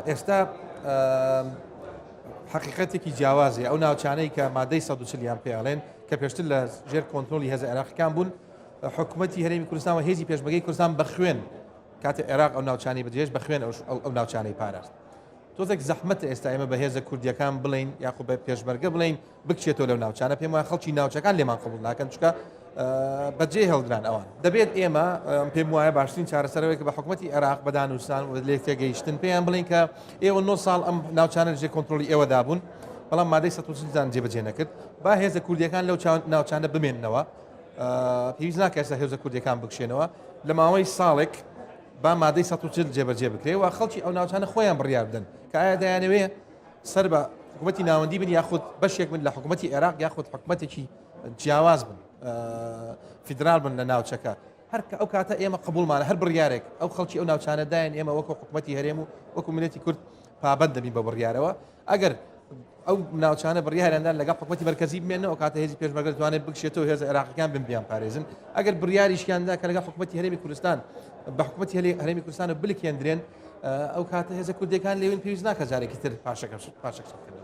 ئێستا حقیقەتێکی جیاوازی ئەو ناوچانەی کە مادەی 140 یان پێڵێن کە پێشتر لە ژێر کۆنترۆڵی هێزە عێراقیەکان بوون حکوومەتی هەرێمی کوردستان و هێزی پێشمەرگەی کوردستان بە خوێن کاتێ عێراق ئەو ناوچانەی بەجێهێشت بە خوێن ئەو ناوچانەی پاراست. تۆزێک زەحمەتە ئێستا ئێمە بە هێزە کوردیەکان بڵین یاخۆ بە پێشمەرگە بڵین بکچێتەوە لەو ناوچانە پێم وایە خەڵکی ناوچەکان لێمان قبول ناکەن چکە بەجێ هێڵدران ئەوان دەبێت ئێمە پێم وایە باشترین چارەسەرەوەی کە بە حکوومەتی عێراق بەدانوسان و لێک تێگەیشتن پێیان بڵین کە ئێوە 9 ساڵ ئەم ناوچانە لەژێر کۆنترۆڵی ئێوەدا بوون بەڵام مادەی 140 جێبەجێ نەکرد با هێزە کوردیەکان لەو ناوچانە بمێننەوە پێویست ناکە ئێستا هێزە کوردیەکان بکشێنەوە لە ماوەی ساڵێک با مادەی 140 جێبەجێ بکرێ و خەڵکی ئەو ناوچانە خۆیان بڕیار بدەن کە ئایا دەیانەوێ سەر بە حکوومەتی ناوەندی بن یاخود بەشێک بن لە حکوومەتی عێراق یاخود حکوومەتێکی جیاواز بن فیدرال بن لە ناوچەکە هەر کە ئەو کاتە ئێمە قبولمانە هەر بڕیارێک ئەو خەڵکی ئەو ناوچانە دایان ئێمە وەکو حکوومەتی هەرێم و وەکو میللەتی کورد پابەند دەبین بە بڕیارەوە ئەگەر ئەو ناوچانە بڕیاریاندا لەگەڵ حکوومەتی مەرکەزی بمێنەوە ئەو کاتە هێزی پێشمەرگە دەتوانێت بکشێتەوە هێزە عێراقیەکان بن بیان پارێزن ئەگەر بڕیاریشیاندا کە لەگەڵ حکوومەتی هەرێمی کوردستان بە حکوومەتی هەرێمی کوردستان بلکێندرێن ئەو کاتە هێزە کوردیەکان لێوین پێویست ناکە جارێکی تر پاشەکەش پاشەکشە بکەنەوە.